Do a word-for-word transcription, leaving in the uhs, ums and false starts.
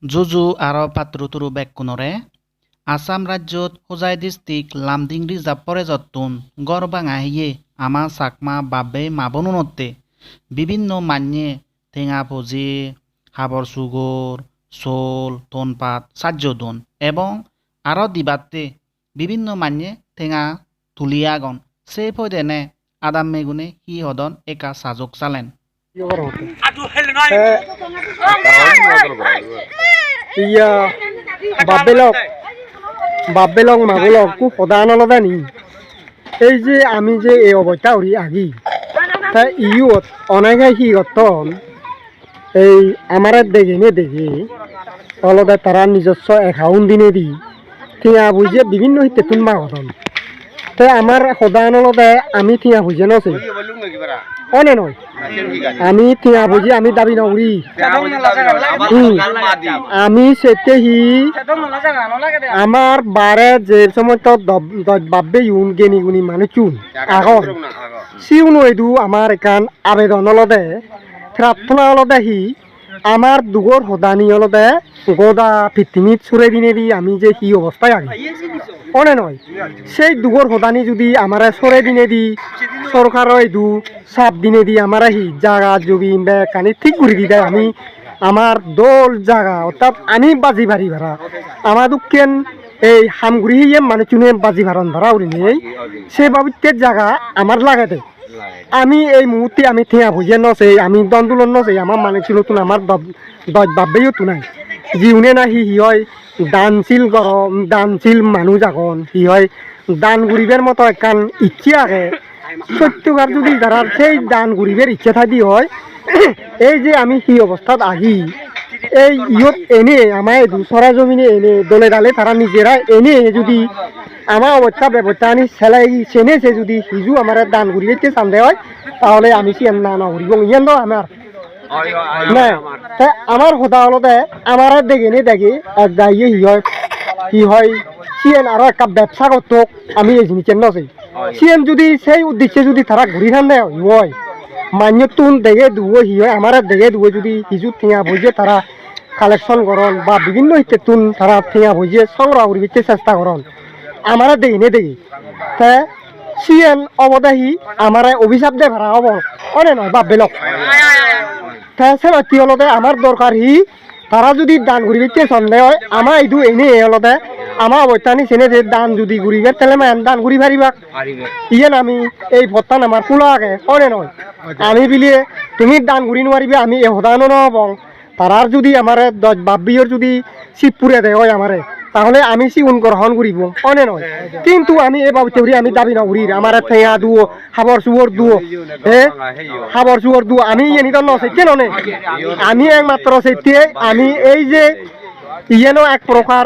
Juju aro patturu turu bekkunore. Assam rajyot Hojai district Lumding Reserve Forest-ottun ghor banga heye ama Chakma bab-bei ma-bonunotte bibinno mannye tenga poje, habor sugor, sol, ton pat sajjo don ebong aro dibatte bibinno mannye tenga tuli agon. Se poidene adammegune hi hodon ekka sajok salen. Te iya, bab-bei lok, bab-bei lok, ma-bei lok, ekku hodan olode ni. Ei je ami je ei obosta guri agi, te iyot onege hi gotton, ei amare degene dege olode tara nijosso account dinedi tenga poije bibinno hittettun magodon. Te amar hodan olode ami tenga poije no sei. One noi? Ami tenga poije ami dabi no guri. Hmm. Ami sette hi amar bare je somosto dob-, doj bab-beiyun geni guni manuchun agon. Sigun oidu amar ekkan abedon olode, prarthona olode hi, amar dugor hodani olode goda pittimit sore dinedi ami je hi obostai agi. One noi? Sei dugor hodani judi amare sore dinedi sorkaro idu sap dinedi amare hi jaga jomin bekkani thik guri dide ami amar dol jaga, ortat ami baji pari para. Ama dokken ei ham guri heye manuchune baji paron para gurinei. Se babotte jaga amar lagede. Ami ei muhutte ami tenga poije no sei, ami don dulot no sei, ama manuchunottun, amar dob-, doj bab-beiyottun ai. Jiune nahi hi hoi, dan sil goron, dan sil manuj agon, hi hoi, dan guribar moto ekkan icche age. Sottogar judi tarar sei dan guribar icche thai de hoi, ei je ami hi obostat agi, ei iyot ene ama idu sora jomine ene dole dale tara nijera ene judi ama obosta bebosta ani selai sene se judi hiju amare dan guribatte sande oi, tahole ami siyan na no guribong, iyan do amar. Oi, oi, oi, ne, oi, amar. Te amar hoda olode amare degene dege ek dagi hi hoi, hi hoi, siyan aro ekka bebsa gottok, ami ei jinissan no sei. Siyen judi sei uddicche judi tara guri than de oi, manjottun dege duo hi oi, amare dege duo judi hiju tenga poije tara collection goron ba bibinno hittettun tara tenga poije songroho guribatte chesta goron, amare degine dege. Te siyen obode hi amare obhisap de para obo, one noi bab-bei lok? Te senotte olode amar dorkar hi, tara judi dan guribatte sonde oi, ama idu ene olode ama obottani sene je dan judi guribar, tele mayan dan guri paribak. Iyen ami ei pottan amar khula age, one noi? Ami bile tumi dan guri nuaribe, ami ei hoda no no obong. Tarar judi amare doj bab-beiyor judi sip pure de oi amare, tahole ami sigun grohon guribong, one noi? Kintu ami ei babotte guri ami dabi no gurir, amare tenga duo, habor subor duo, he? Habor subor duo, ami iyeni do no sekke none. Ami ekmatro sekke, ami ei je iyeno ek prokar